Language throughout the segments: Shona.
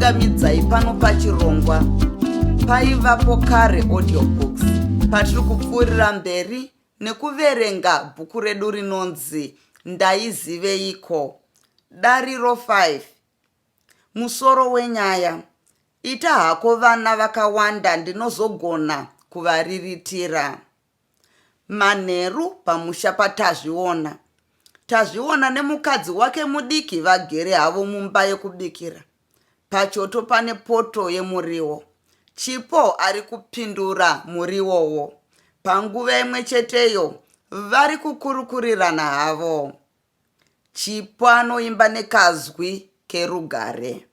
Ndinokuchingamidzai pano pachirongwa Paivapo Kare Audiobooks patiri kupfuurira mberi nekuverenga bhuku redu rinonzi Ndaiziveiko Dariro 5. Musoro wenyaya, Ita hako vana vakawanda ndinozogona kuvariritira. Manheru pamusha paTazviona. Tazviona nemukadzi wake mudiki vagere havo mumba yekubikira. Pachoto pane poto yemuriwo. Chipo ari kupindura muriwowo. Panguva imwe cheteyo vari kukurukurirana havo. Chipo anoimba nekazwi kerugare.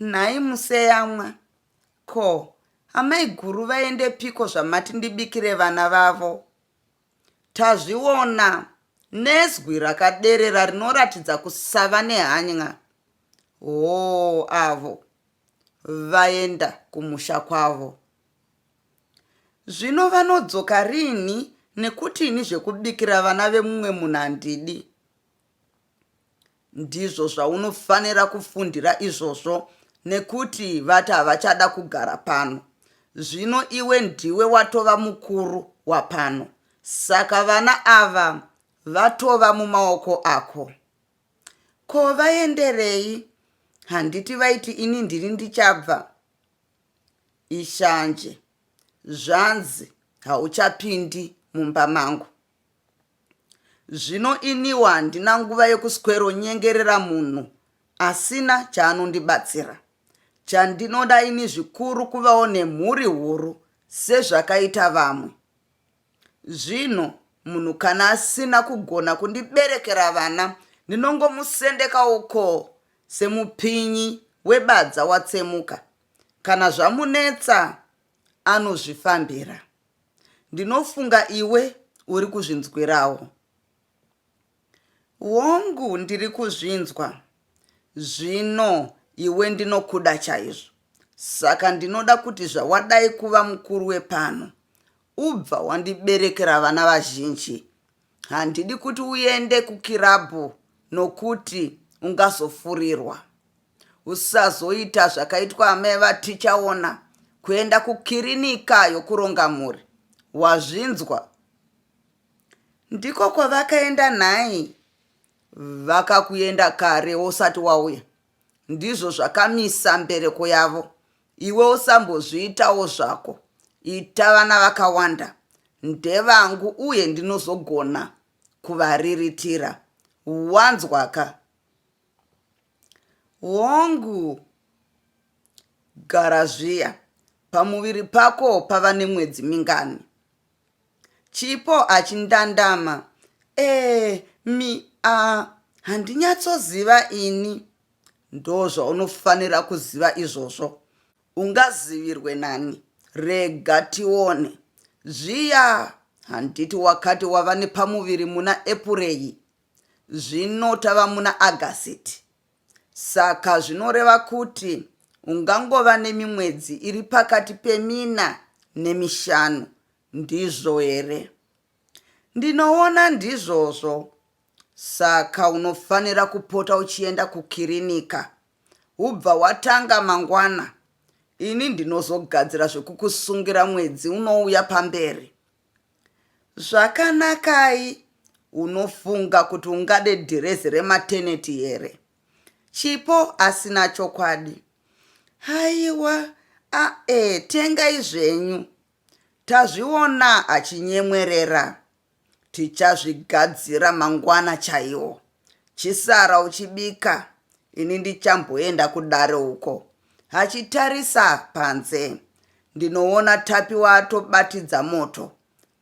Nhai Museyamwa, ko amaiguru vaendepiko zvamati ndibikire vana vavo? Tazviona nezwi rakaderera rinoratidza kusava nehanya. Hoo avo vaenda kumusha kwavo. Zvino vanodzoka rinhi nekuti ini zvekubikira vana vemumwe munhu handidi. Ndizvo zvaunofanira kufundira izvozvo nekuti vati havachada kugara pano. Zvino iwe ndiwe watova mukuru wapano saka vana ava vatova mumaoko ako. Ko vaenderei? Handiti vaiti ini ndini ndichabva? Ishanje. Zvanzi hauchapindi mumba mangu. Zvino iniwo handina nguva yekusweronyengerera munhu asina chaanondibatsira. Chandinoda ini zvikuru kuvawo nemhuri huru sezvakaita vamwe. Zvino munhu kana asina kugona kundiberekera vana ndinongomusendeka uko semupinyi webadza watsemuka. Kana zvamunetsa anozvifambira. Ndinofunga iwe uri kuzvinzwirawo. Hongu, ndiri kuzvinzwa. Zvino iwe ndinokuda chaizvo. Saka ndinoda kuti zvawadai kuva mukuru wepano, ubva wandiberekera vana vazhinji. Handidi kuti uende kukirabhu nokuti ungazofurirwa. Usazoita zvakaitwa amai vaTichaona kuenda kukirinika yokuronga mhuri. Wazvinzwa? Ndiko kwavakaenda nhai? Vakakuenda kare usati wauya. Ndizvo zvakamisa mbereko yavo. Iwe usambozviitawo zvako. Ita vana vakawanda. Ndevangu uye ndinozogona kuvariritira. Wanzwaka? Hongu, gara zviya. Pamuviri pako pava nemwedzi mingani? Chipo achindandama. Eh, mi, a, handinyatsoziva ini. Ndozvaunofanira kuziva izvozvo. Ungazivirwe nani? Rega tione. Zviya, handiti wakati wava nepamuviri muna Epureyi? Zvino tava muna Agasiti. Saka zvinoreva kuti ungangova nemimwedzi iri pakati pemina nemishanu, ndizvo here? Ndinoona ndizvozvo. Saka unofanira kupota uchienda kukirinika. Ubva watanga mangwana. Ini ndinozogadzira zvekukusungira mwedzi unouya pamberi. Zvakanakai, unofunga kuti ungade dhirezi remateneti here? Chipo asina chokwadi. Haiwa, a-e, tengai zvenyu. Tazviona achinyemwerera. Tichazvigadzira mangwana chaiwo. Chisara uchibika, ini ndichamboenda kudare uko. Achitarisa panze. Ndinoona Tapiwa atobatidza moto.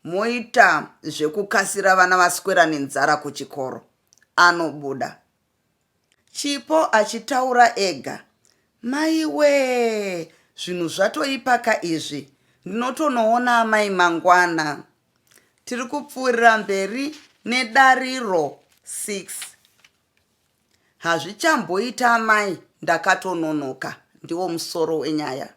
Moita zvekukasira vana vaswera nenzara kuchikoro. Anobuda. Chipo achitaura ega. Maiwee, zvinhu zvatoipaka izvi. Ndinotonoona amai mangwana. Tiri kupfuurira mberi nedariro 6. Hazvichamboita amai ndakatononoka ndiwo musoro wenyaya.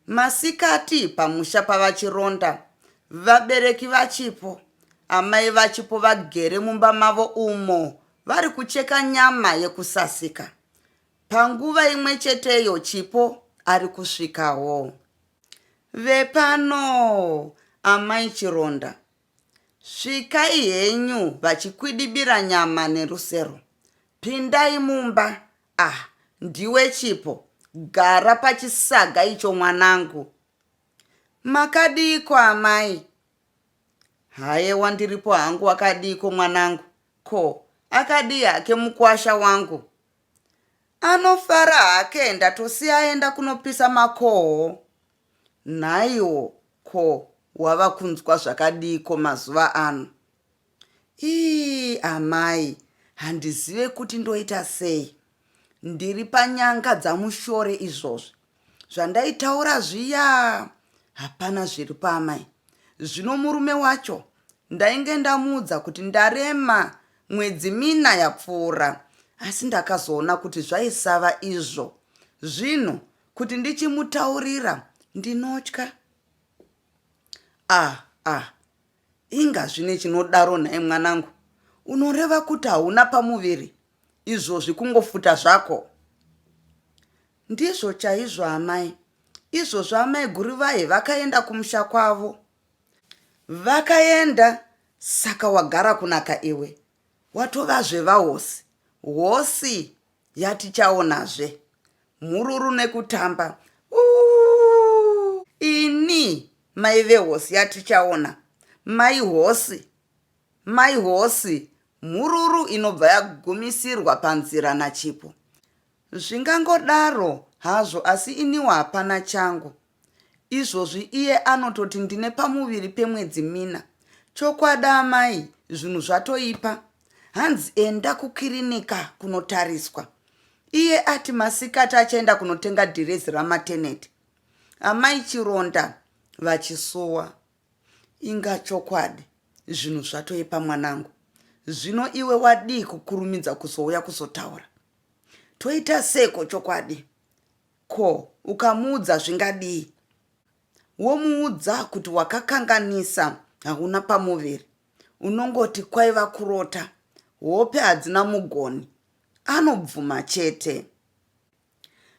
Masikati pamusha paVaChironda, vabereki vaChipo, amai vaChipo vagere mumba mavo umo vari kucheka nyama yekusasika. Panguva imwe cheteyo Chipo ari kusvikawo. Vepano, Amai Chironda, svikai henyu vachikwidibira nyama nerusero. Pindai mumba. Ah, ndiwe Chipo, gara pachisaga icho mwanangu. Makadiiko amai? Hayewa ndiripo hangu wakadiiko mwanangu? Ko, akadii hake mukwasha wangu? Anofara hake ndatosiya aenda kunopisa makoho. Nhaiwo ko wava kunzwa zvakadiiko mazuva ano? Ii amai handizive kuti ndoita sei. Ndiri panyanga dzamushore izvozvi. Zvandaitaura zviya hapana zviripo amai. Zvino murume wacho ndainge ndamuudza kuti ndarema mwedzi mina yapfuura asi ndakazoona kuti zvaisava izvo. Zvino kuti ndichimutaurira ndinotya. Ah ah inga zvine chinodaro nhai mwanangu unoreva kuti hauna pamuviri izvozvi kungofuta zvako? Ndizvo chaizvo amai. Izvozvo amaiguru vaye vakaenda kumusha kwavo. Vakaenda saka wagara kunaka iwe. Watovazve vahosi. Hosi yatichaonazve. Mhururu nekutamba. Ooh, ini mai vehosi yatichaona. Mai hosi. Mai hosi. Mhururu inobva yagumisirwa panzira naChipo. Zvingangodaro hazvo asi iniwo hapana changu. Izvozvi iye anototi ndine pamuviri pemwedzi mina. Chokwadi amai zvinhu zvatoipa. Hanzi enda kukirinika kunotariswa. Iye ati masikati achaenda kunotenga dhirezi ramateneti. Amai Chironda vachisuwa. Inga chokwadi zvinhu zvatoipa mwanangu. Zvino iwe wadii kukurumidza kuzouya kuzotaura? Toita seiko chokwadi? Ko ukamuudza zvingadii? Womuudza kuti wakakanganisa hauna pamuviri. Unongoti kwaiva kurota. Hope hadzina mugoni. Anobvuma chete.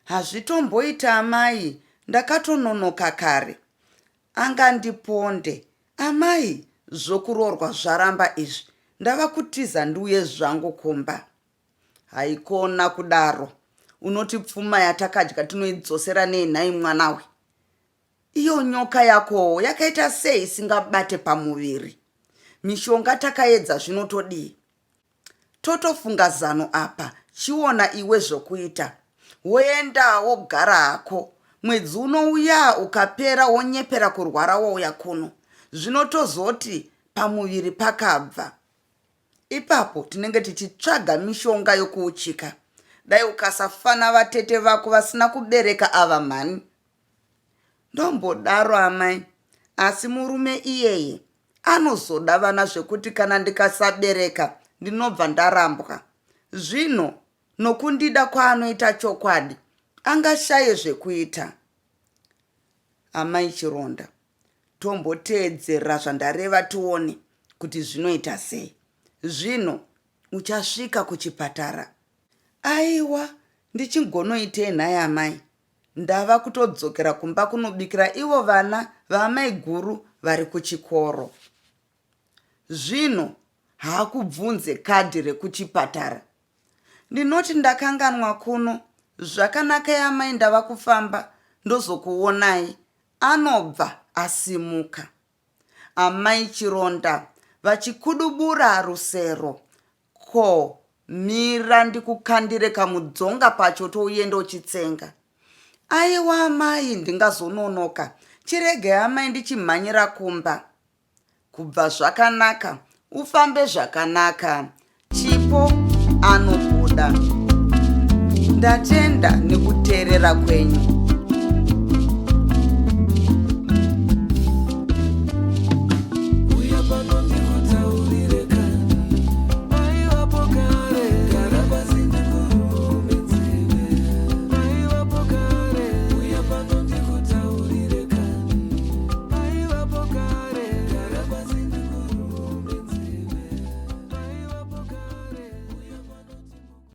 Hazvitomboita amai ndakatononoka kare. Angandiponde. Amai zvokuroorwa zvaramba izvi. Ndava kutiza ndiuye zvangu kumba. Haikona kudaro. Unoti pfuma yatakadya tinoidzosera nei nhai mwanawe? Iyo nyoka yakowo yakaita sei isingabate pamuviri? Mishonga takaedza zvino todii? Totofunga zano apa, chiona iwe zvokuita. Woenda wogara hako. Mwedzi unouya ukapera wonyepera kurwara wouya kuno. Zvino tozoti pamuviri pakabva. Ipapo tinenge tichitsvaga mishonga yokuuchika. Dai ukasafana vatete vako vasina kubereka ava mhani. Ndombodaro amai, asi murume iyeye anozoda vana zvekuti kana ndikasabereka ndinobva ndarambwa. Zvino nokundida kwaanoita chokwadi angashaye zvekuita. Amai Chironda, Tomboteedzera zvandareva tione kuti zvinoita sei. Zvino uchasvika kuchipatara. Aiwa ndichingonoitei nhai amai? Ndava kutodzokera kumba kunobikira ivo vana vaamaiguru vari kuchikoro. Zvino haakubvunze kadhi rekuchipatara. Ndinoti ndakanganwa kuno. Zvakanakai amai ndava kufamba ndozokuonai. Anobva asimuka. Amai Chironda vachikudubura rusero. Ko, mira ndikukandire kamudzonga pachoto uende uchitsenga. Aiwa amai ndingazononoka. Chiregai amai ndichimhanyira kumba. Kubva zvakanaka ufambe zvakanaka. Chipo anobuda. Ndatenda nekuteerera kwenyu.